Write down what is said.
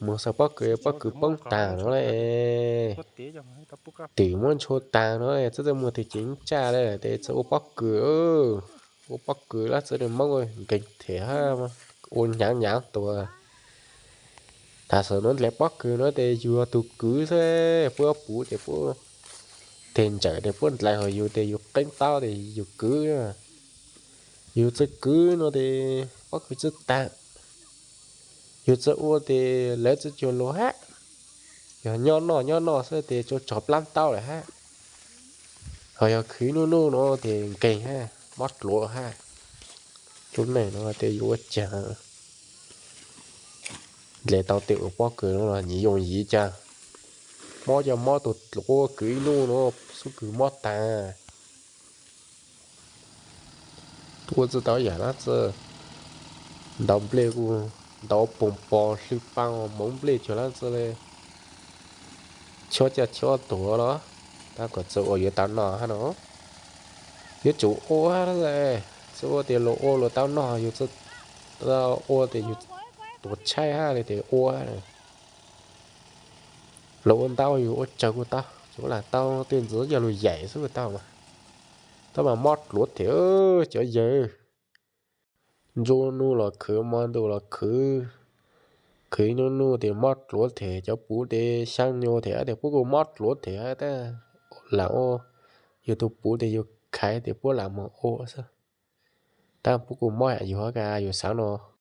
mus xaws pob kws, pob kws poob tag no le, twm muab ntshua tag no, txawj txawj muag twg ces tsaj le, tes txawj ua pob kws. Ua pob kws lab txawj li Hmoob nkeeg them hab, ua hnyav hnyav tuag. Thaum xaus nuav dlaim pob kws no tes yug yog tug kwv xwb, puab puv tes puab, teg ntsawm tes puab dlaim hov yug tes yug qeeb taub tes yug kwv. Yug txawj kwv no tes pob kws txawj tag. Yug txawj ua tes lawv txawj cuag luag hab. Yog nyob noj nyob noj xwb tes tsuas tsog plab taub lawm hab. Ho yog khwv nuj nuj no tes nkeeg hab, mob dluav hab. Lub neej no tes yuav ua caag dlaim tau tej uas pob kws no los nyias yooj yim caag. Mob cov mob tug dluav kwv ib nub no xub kws mob tag. Tuaj txawj tau yam lab txawj ntaus nplej kuj ntaus poog pos hlwb paag moov nplej cuag lab txawj le. Chob caj chob tuag los tab kom txawj ua yuav tau noj hab no. Yuav tsum ua, txawj ua tes luag ua luag tau noj, yug txawj ua tes yug tuag tshaib hab le tes ua. Luag ua ntau yug ua tsawg kuj tau, tsuav lam tau tej ntxiv yog luag yaim xwb kuj tau mas. Tab mas mob dluav them cov yawg. Nruab nub los khwv, hmo ntuj los khwv, khwv nub nub tes mob dluav them, cov puv tes xyaa nyuas them tes puab kuj mob dluav them tab lam ua. Yug tug puv tes yug khaiv tes puab lam moog ua xwb. Tab puab kuj mob yam yug hab, yug xaav no